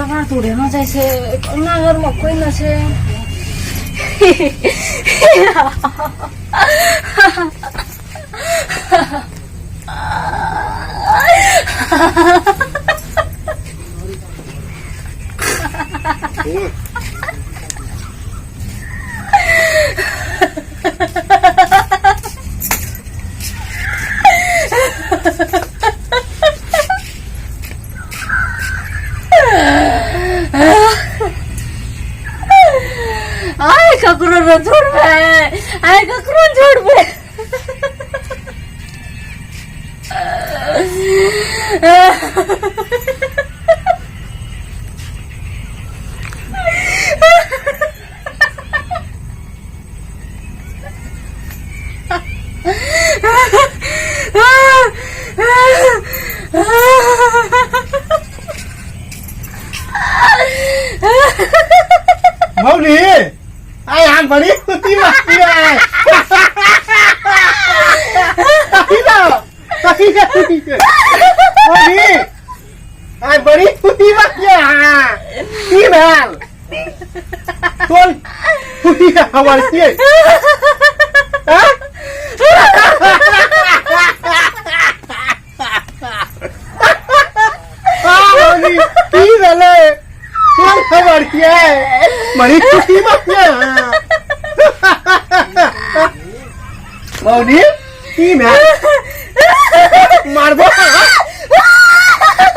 केबाड़ तोड़े न जाइ छै अंगना घरमे कोइ नहि छै। आइ ककरो न छोड़बै, आइ ककरो न छोड़बै। मौली, आइ हम बड़ी खुशी मस्ती है। कथी के खुशी छै मौली? आइ बड़ी खुशी मस्ती है। की भेल? तोर खुशी के खबर छियै? आँ? आ मौली, की भेलै? तोर खबर छियै? बड़ी खुशी मस्ती है मौली। की भेल? मारबो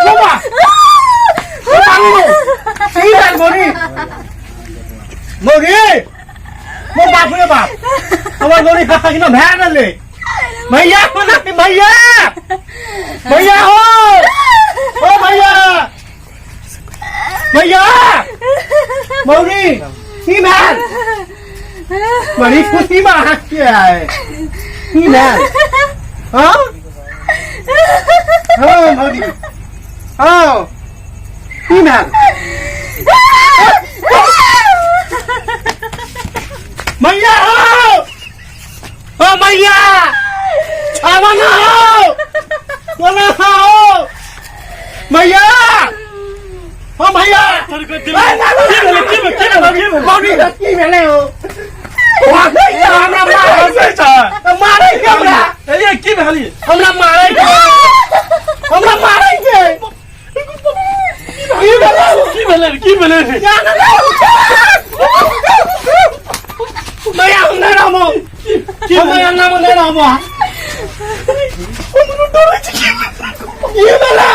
बाबा। की भेल मौली? मौली, मोर बाप रे बाप, हमर मौली खा खा भए गेलै। भैया, भैया, भैया हो, ओ भैया, भैया। मौली, की भेल? बड़ी खुशी में हंसते आए, की भेल? हाँ हाँ मौली, हाँ, की भेल? भैया हो, ओ भैया, आवा ना हो, बोला हो भैया, ओ भैया। मौली, की भेलै हो? हमरा मारै छै, मारै छै हमरा। ए, की भेलै? हमरा मारै छै, हमरा मारै छै। की भेलै? की भेलै? की भेलै? भैया, हम नहि रहबो, हम अंगना मे नहि रहबो। की भेलै?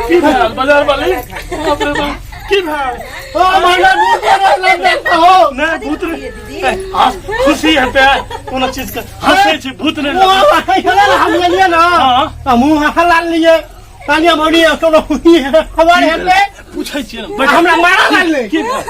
की भेल बाजार वाली? बाप रे बाप, की भेल? ओ महिला भूत रहल हो। नहि, भूत नहि। खुशी हेतै कोनो चीज के, हंसै छै, भूत नहि। हम लेलियै ने, हमहूँ हँसा लाल लियै। कहलियै मौली, कोनो खुशी खबर हेतै? पूछै छियै ने। हमरा मारा लागलै। की भेल?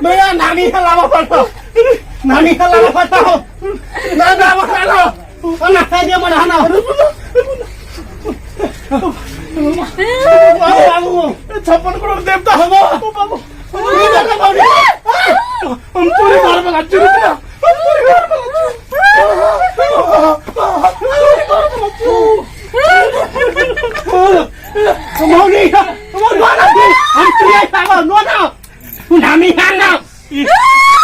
भैया, नानी लाबो पड़तो, नानी लाबो पड़तो, ना लाबो लाबो ना खाइ दियो मन हना। बाबू, 56 करोड़ देवता हम बाबू, हम तोरे घर में लाजू रुपया, हम तोरे घर में लाजू, तोरे घर में लाजू। मौली, हम प्रिय साहब नो ना नानी ना।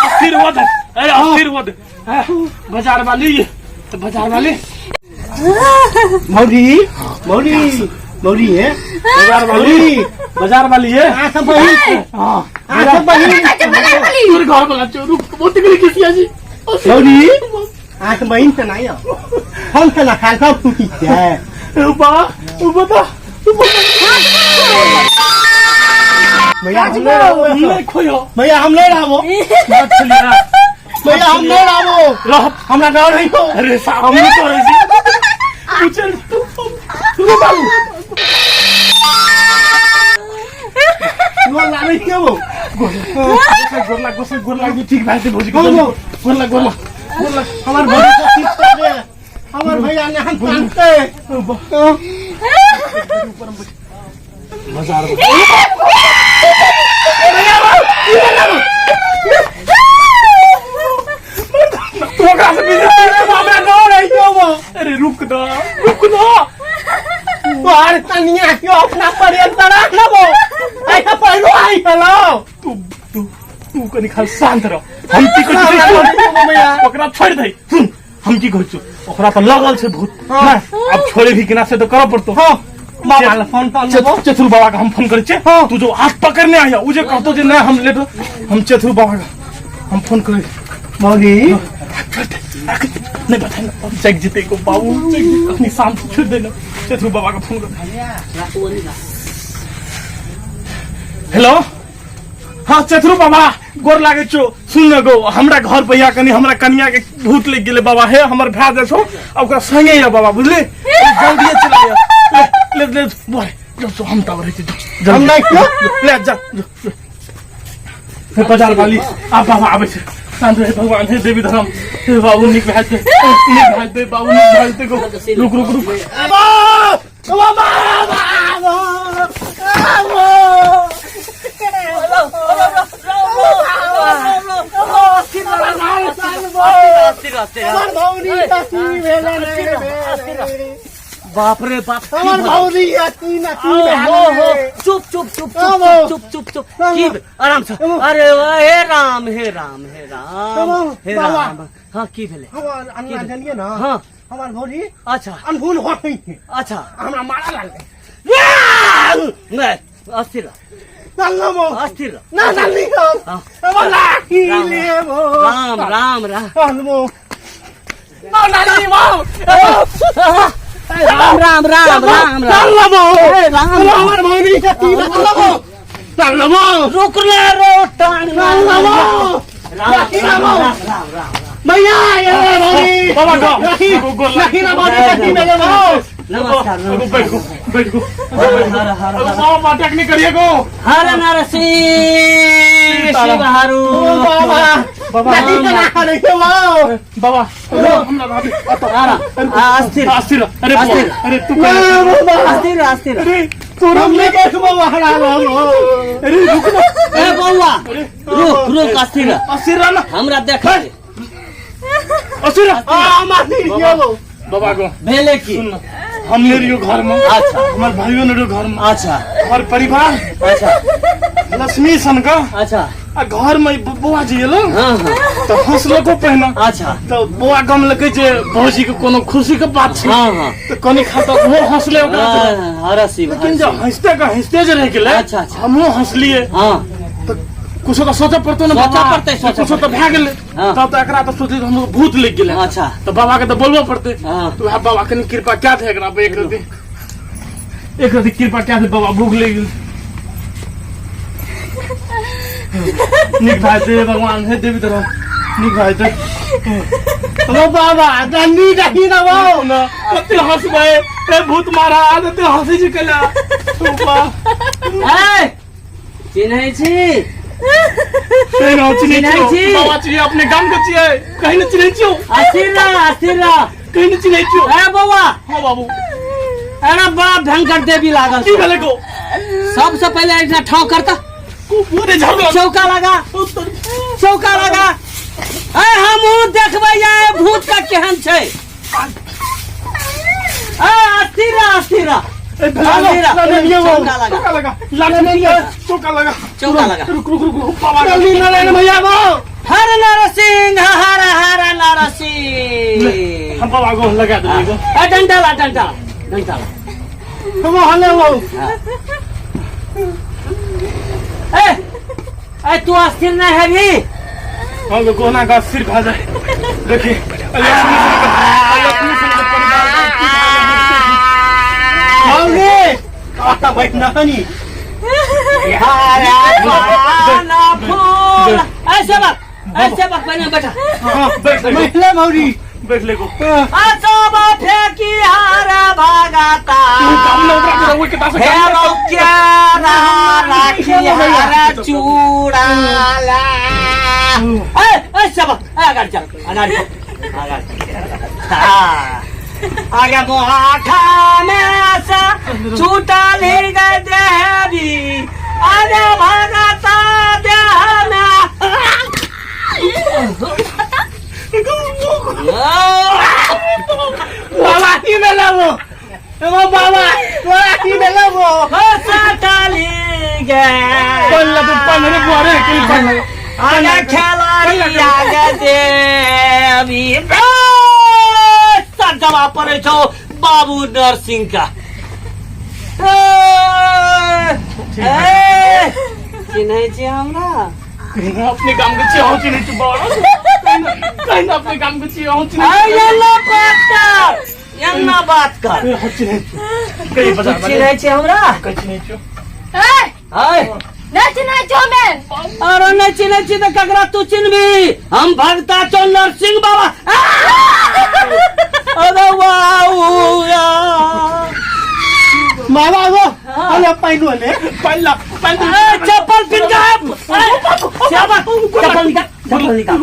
आशीर्वाद, अरे आशीर्वाद। बाजार वाली, तो बाजार वाली। मौली, मौली, मौली है। बाजार वाली, बाजार वाली है। आँख बहिन। हाँ। आँख बहिन। तोरे घर में लाजू रुक, बहुत गरी किसी जी। मौली, आँख बहिन से नहीं हो, हम से ना खाल सब खुशी है। बा बता। भैया, हम नहीं रहबो। नहीं खोयो। भैया, हम नहीं रहबो। भैया, हम नहीं रहबो। रह। हमरा डर है हो। अरे साहब, हम नहीं तोरे छी पूछल तू बाबू। नो लाबै के वो। गोसाई गोर लाग, गोसाई गोर लाग। ठीक भए जेतै भौजी। हँ, हँ। गोर लाग, गोर लाग, गोर लाग। हमर भैया के ठीक कर दे, हमर भैया ने हम जानते। बाजार। ना, रुक ना। तोहर कनिया के अपना प्रेम त राख लेबो आइ त पहिलो आई हेलो। तू तू तू कनी खाली शांत रह। हम की कहै छियौ, ओकरा छोड़ि दे। सुन, हम की कहै छियौ, ओकरा तऽ लगल छै भूत। हाँ। नहि, आब छोड़े भी केना से तऽ करऽ पड़तौ। हाँ, बाबा ले फोन कर लेबो। चेथरू बाबा के हम फोन करै छियै। हाँ। तू जो हाथ पकड़ने आया, उ जे कहतो जे नहि हम लेटो, हम चेथरू बाबा के हम फोन करै। मौगी छोड़ दे, राख दे। नहि बता ना, अब जागि जेतै गो बाबू, जागि जेतै। अखनी शांत छोड़ दे ना। चेथरू बाबा के फोन कर। हेलो, हाँ चेथरू बाबा, गोर लागे छो। सुन न गो, हमरा घर पर या कनी हमरा कनिया के भूत लग गेले बाबा। हे हमर भाय जे छो, आ ओकरा संगे या बाबा, बुझली? जल्दी चला या। ले ले ले बोल, जो जो हम तब रहै छी, जो, हम जल्दी। नहि क्यों? ले जा, जो, जो। हे बाजार वाली, आ बाबा आबै छै। शांत रहे भगवान, हे देवी धर्म, हे बाबू नीक भए जेतै, नीक भए जेतै बाबू, नीक भए जेतै गो। रुक रुक रुक। बाबा बाबा बाबा हमर भौजी की भेलै रे? बाप रे बाप, की हमर भऽ- भौजी की न की हो हो भेलै? चुप चुप चुप चुप आबो। चुप चुप चुप, आबो। की आराम से। आबो। अरे वाह, हे राम हे राम हे राम आबो, हे बाबा। राम। हाँ, की भेलै? हमर अन्ना जनलियै ने? हाँ। हमर भौजी अच्छा। अनभुल हो गई। अच्छा। हमरा मारा लागलै। नहीं, अस्थिर रह। चल मो। अस्थिर रह। ना जल्दी हम। हाँ। हमर लाठी राम, लेबो। राम राम राम। चल मो। ना जल्दी मो। राम राम राम राम राम। चल मो। ए, राम राम। हमर भौजी के की चल मो। चल मो। रुक ले रो टांग। चल मो। राम राम राम राम राम। भैया ये भौजी। बाबा गो। नहीं गो, नहीं ना भौजी कथी भेलै मो? नमस्कार। एगो बैठ गो, बैठ गो। हर हर हर। बाबा अटैक नहीं करिए गो। हर नरसिंह शिव हरू। बाबा। बाबा। नहीं ना करै छै मो। बाबा, हमरा भाभी अस्थिर। अस्थिर। अरे अस्थिर। अरे तू ना बाबा। अस्थिर अस्थिर। अरे तोरा हम नहीं देखबो हरा मो। अरे रुक ना। ए बौआ, रुक रुक, अस्थिर। अस्थिर रह ना। हमरा देख दे। अस्थिर रह। आ माथि यो। बाबा गो। भेले की? सुन ना, हम नहीं रहियो घर में। अच्छा। हमार भाइयों नहीं रहियो घर में। अच्छा। हमार परिवार। अच्छा। लक्ष्मी सन का। अच्छा। आ घर में बौआ जी एलो। हाँ हाँ। तो हंसलको पहिना। अच्छा। तो बौआ गम लगे जे भौजी के कोनो खुशी के बात छै। हाँ हाँ। तो कनी खाता वो हंसले ओकरा से। हाँ, हर शिव हर लेकिन जब शिव। हंसते का हंसते जे रह गेलै। अच्छा, अच्छा। हमहूँ हंसलिए। हाँ। तो कुछो तऽ सोचऽ पड़तो ने सोचऽ बाबा। पड़तै, सोचऽ कुछो तऽ भए गेलै। हाँ। तब तऽ एकरा तऽ सोचली हम भूत लागि गेलै। अच्छा। तऽ बाबा के तऽ बोलबो पड़तै। हाँ। तऽ वएह बाबा कनी कृपा कए दे एकरा पर एक रति, एक रति कृपा कए दे बाबा, भूख लागि गेल। नीक भाई दे भगवान, हे देवी धर्म, नीक भाई दे। ओ बाबा जल्दी नहीं ना वो। ना कते हंसबै ए भूत महाराज, एते हंसै छै कैला तू बा? ए, चिन्है छी? कहीं ना चिन्है चिन्है छियौ। छी? बाबा छियै, अपने गाम के छियै, कहीं ना चिन्है छियौ। अस्थिर रह, अस्थिर रह। कहीं ना चिन्है छियौ। ए बौआ। हाँ बाबू। अरे बड़ा भयंकर देवी लागल की छौ। भेलै गो? सबसे पहिले एकटा ठाव करता। पूरे झरलो। चौका लगा, चौका लगा। ए हमहूँ देखबै ये भूत का केहन छै। ए अस्थिर रह, अस्थिर रह। ए भेला अस्थिर रह। चौका चौका लगा। चौका लगा, लाठी चौका लगा। चौका लगा। रुक रुक रुक रुक बाबा। जल्दी नारायण भैया बो। हर नरसिंह हर हर नरसिंह। हम बाबा गो लगा देबै गो। ए डंडा ला, डंडा ला, डंडा ला। हम हले वो। ए ए तू अस्थिर नहीं है भी? हाँ गो, कोना का सिर खा जाए। देखिए लक्ष्मी सन का, लक्ष्मी सन का परिवार का की भए गेलै। भौजी आता बैठना नहीं। हरा पाना फूल। ऐसे बात, ऐसे बात, पहले बैठा। हाँ, बैठ ले गो। बैठले भौजी। बैठ ले गो। असब फेंकी हर भगता। तू काम ना ओकरा के ओइ के पास काम फेरो केरा राखी हर चूड़ाला। ए ए सब ए अगाडि चल, अगाडि चल, अगाडि चल। हाँ। आगे मोहाठा में से छूटल ही गए देवी। अरे भगता देह में। बाबा की गे। पानि ला दे, पानि रे बुआ रे, कनि पानि ला। आगे खेलाड़ी आगे देवी सब जवाब पड़े छौ बाबू नरसिंह का। ए, चिन्है छी हमरा? कहिना अपने गाम के छी, अहूँ चिन्है छी बाबा। कहिना कहिना अपने गाम के छी, अहूँ चिन्है ए, एना बात कर, एना बात कर। छी, अहूँ चिन्है छी। कहि बजा तू चिन्है छी हमरा? कहि चिन्है छी। ए, आय नहि चिन्है छौ हमे। अरे नहीं चिन्है छी तऽ ककरा तू चिन्हबी? हम भगता छौ नरसिंह बाबा। अरे वाह। बाबा गो, अरे पानि ले। पानि ला, पानि। ए, चप्पल पिन के चप्पल निकाल, चप्पल निकाल।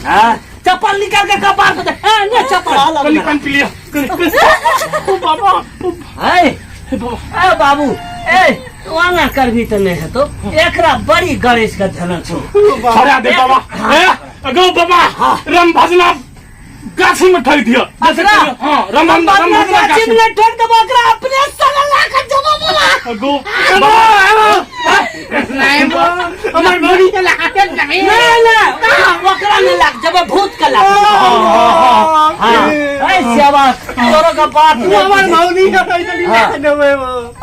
हाँ, चप्पल निकाल के कपार पे दे। ए, ने चप्पल कनि पानि पी लिअ, कनि कनि। ओ बाबा, ओ ए, हे बाबा। ए बाबू, ए ओना करबी तऽ नहि हेतौ, एकरा बड़ी गणेश के धन छौ। छोड़ा दे बाबा। ए अगो बाबा, राम भजना गाछी में ठोक दियो जैसे। अकरा? हाँ, राम राम राम भजना गाछी गाछी में नहि ठोक देबो, ओकरा अपने साला ला के जमा बोला। अगो। हमर भौरी के लागल नहीं। नहीं नहीं, ओकरा नहीं लाग जब, भूत के लाग। हाँ, ए सेवा तोरो के बात तू नहि हमर बुझै। भौरी के पैसा हाँ। नहीं देबै।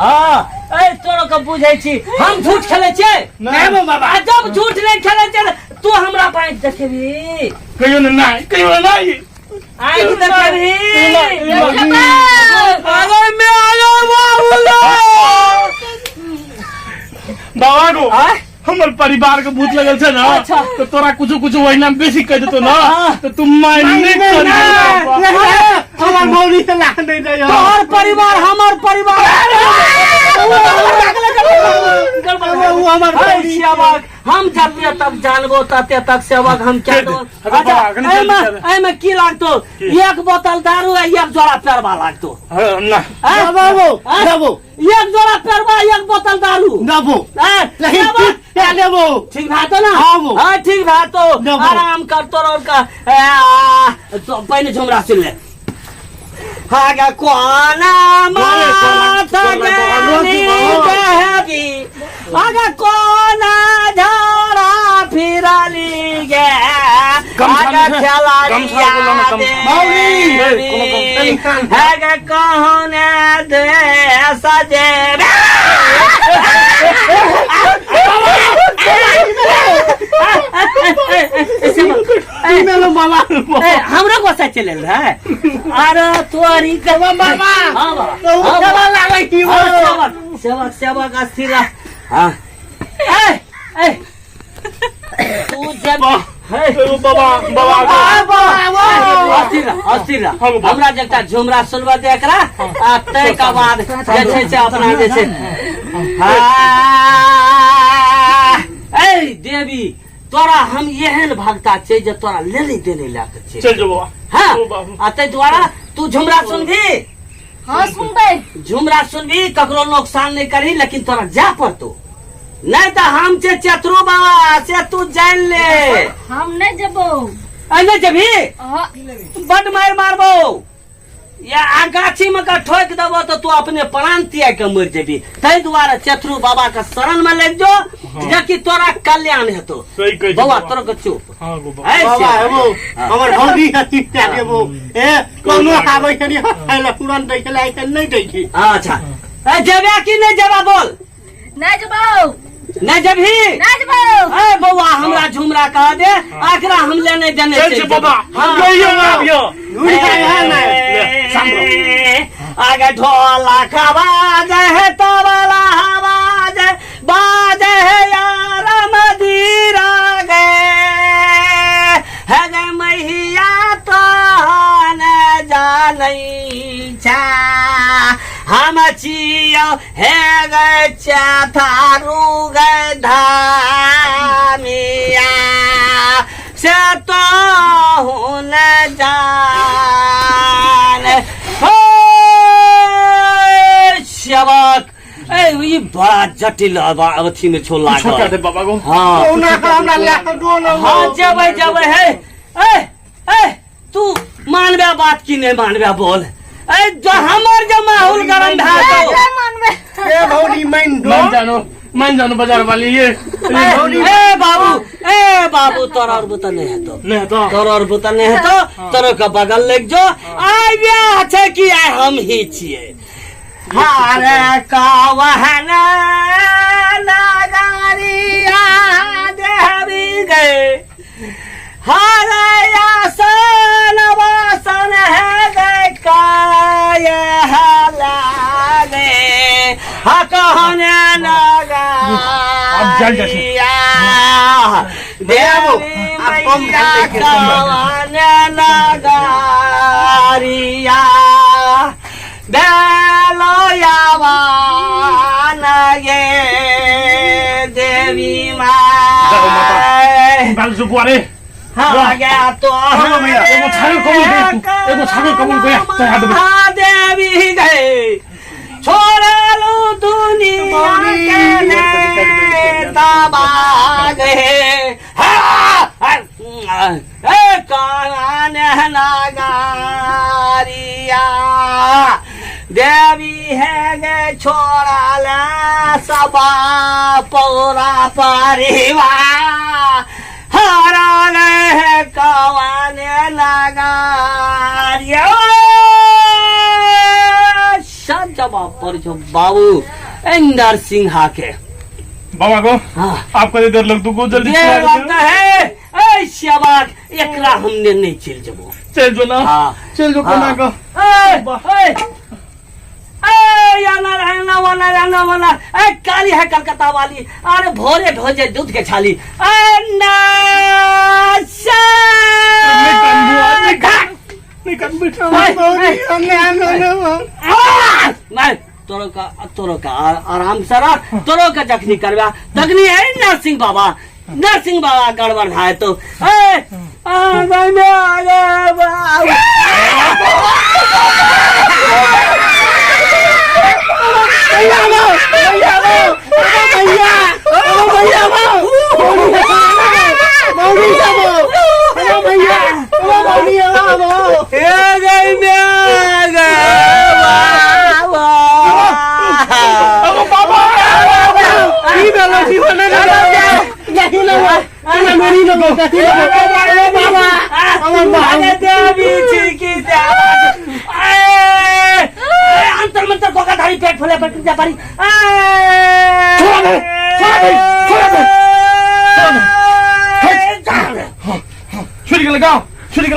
हाँ, ए तोरो के बुझै छी हम झूठ खेलै छियै? नहीं बो बाबा। आ जब झूठ नहीं खेलै छियै, तू हमरा बाँटि देखेबी? कहियो ने नहीं, कहियो ने नहीं। आँखि देखेबी? देखबै। अरे मैं आयो बाबू। बाबा गो, आय? हमर परिवार के भूत लगल छै ना। अच्छा। तो तोरा कुछ कुछ ओहिना बेसी कह देतो ना। हाँ। तो तू माइन नहीं करी। हमर भौरी के लाख नहीं दे। तोहर परिवार हमर परिवार। उ हमर अरे भौरी। सेवक, हम जते तक जानबो तते तक सेवक हम क्या दे, दो। अरे अच्छा, बाबा, कनी जल्दी एहिमे कर। एहिमे की लागतो? एक बोतल दारू आ एक जोड़ा पेरवा लागतो। हाँ, ना। आँय? देबो। आँय? देबो। एक जोड़ा पेरवा, एक बोतल दारू। देबो। आँय? नहीं। सेवक, क्या देबो? ठीक भा तो ना? हाँ वो। हाँ, ठीक भा तो। देबो। आराम कर तोर और का। ए, आ, तो पहले झुमरा सुन ले। आगे कोना माथा ज्ञानी देवी, आगे कोना झाड़ा फिराली गे, गमछा आगे में- खेलाड़ी गमछा बोलो ना, गमछा। देवी, ए, कोनो गमछा। आगे कहने दे सजे। मेलो बाबा। ए, हमरो गोसा चलल रहे। अरे तोरी के बाबा। हाँ बाबा। तो उ हाँ केना बाबा। लागै की हाँ, वो? सेवक सेवक सेवक अस्थिर रह। हाँ, ए ए तू जब हे। एगो बाबा, बाबा गो। आ, बाबा, अस्थिर रह, अस्थिर रह। हाँ, बाबा। हमरा जे एकटा झुमरा सुनबा दे एकरा, आ तै के बाद जे छै से अपना जे छै। हाँ, ए देवी, तोरा हम एहन भगता छै जे तोरा लेने देने लए के छै। चल जो बाबा। हाँ। ओ बाबू। आ ताहि दुआरे तू झुमरा सुनबी? हाँ, सुनबै। झुमरा सुनबी, ककरो नुकसान नहीं करही, लेकिन तोरा जा पड़तो, नहीं तो हम छे चतुरु बाबा से तू जान ले। हम नहीं जेबौ। आ नहीं जेबही? हाँ। बड मार मारबो या आ गाछी में का ठोक देबो तो तू अपने प्राण त्याग के मर जेबी। ताहि दुआरे चतुरु बाबा के शरण में लग जो, जेकि तोरा कल्याण हेतो। सही कहै छी बौआ। बाबा। तोरा के चुप। हाँ गो बाबा। ऐ बाबा। से- हेबो हमर भौरी हती क्या देबो? ए कोनो आबै छै नि खाइ ला, तुरंत दै छै, आइ नहीं दै छै। अच्छा, ए जेबे कि नहीं जेबा, बोल। नहीं जेबौ। नहीं जेबही? नहीं जेबौ। ए बौआ, हमरा झुमरा कह दे आखरा, हम लेने देने चल चलि छै बाबा। जेबै। हाँ। कहियो ना आबियो। झूठ है ना? आगे ढोलक बाज है, तबला आवाज बाज है, यार मदीरा गे है गे मैया तहन जानै छा, हम छियौ हे गे चथारू गे धामिया से तो हुन जान हो। सेवक, ए ई बड़ा जटिल अथी में छो छोटा लागल। दे बाबा गो। हाँ। कोना हमरा ले के डोल। हाँ, जेबै जेबै। हे, ए ए तू मानबे बात की नहीं मानबे, बोल। ए जो हमर जो माहौल गरम भए तो मानबे ए भौजी मान दो मान जानो, मान जानो बाजार वाली ये ए बाबू, ए बाबू, तोरा और बुता नहीं हेतो। नहीं तो तोरा और बुता नहीं हेतो, तोरा के बगल लग जो। आइ ब्याह छै कि आइ हम ही छियै। हरे कवहन नगरिया देवी गए, हरे आसन वासन है गए काय हलागे हा कहने अब जल जैसे। नगरिया भैया, देवी आप कम मैया खाते के कम। कवने नगरिया बेलो यावान गे देवी जाओ माता। माय बाल जुगुआ रे। हाँ गया तो हाँ भैया, एगो छागल कबूल गया, एगो छागल कबूल गया, चढ़ा देबै। देवी गए छोड़लू दुनिया के तबा गए। ए कान नागारिया देवी है गे छोड़ल सबा पौरा परिवार हरा है कवान नागारिया। सब जवाब पर जो बाबू इंदर सिंहा के बाबा को हाँ। आप कभी देर लग तू को जल्दी देर चला लगता है। ए शबाक, एकरा हमने नहीं चल जबो। चल जो ना। हाँ। चल जो कोना का। ए ए ए या ना रहना वाला रहना वाला। ए काली है कलकत्ता वाली, अरे भोरे ढोजे दूध के छाली। ए ना नहीं कान बुआ, नहीं कान, नहीं कान बैठा। भौजी मैं तोरो का, तोरो का आराम से रख। तोरो का जखनी करवा तखनी है नरसिंह बाबा, नरसिंह बाबा गड़बड़ है तो ए आ गए में आ गए बाबू। भैया लो, भैया लो, भैया, ओ भैया लो, मौनी सब, ओ भैया, ओ मौनी लो। ए गए में आ गए बाबा। अरे बाबा की भेलो की होने ना नहीं लो ना मेरी लो नहीं लो बाबा हमर अरे देवी छी की देवा। ए अंतर मंतर कोका धारी पेट फूले पेट जा पारी। ए छोड़ा दे, छोड़ा दे, छोड़ा दे, छोड़ा दे। छुड़ गेल गाँव, छुड़ गेल। ओ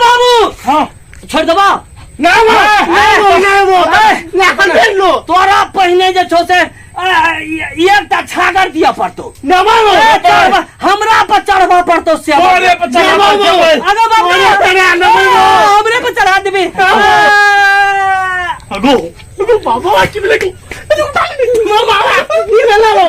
बाबू हाँ छोड़ देबा ना वो ना वो ना वो ना लो। तोरा पहिने जे छौ से एकटा छागर दिया पड़तो। ना मानो ए, चढ़बा, हमरा पर चढ़बा पड़तो से। तोरे पर चढ़ा देबै। अरे बाप रे, तोरे पर ना मानो। हमरे पर चढ़ा देबी। अगो अगो बाबा की मिले को, अरे उठा ले बाबा की भेलो लो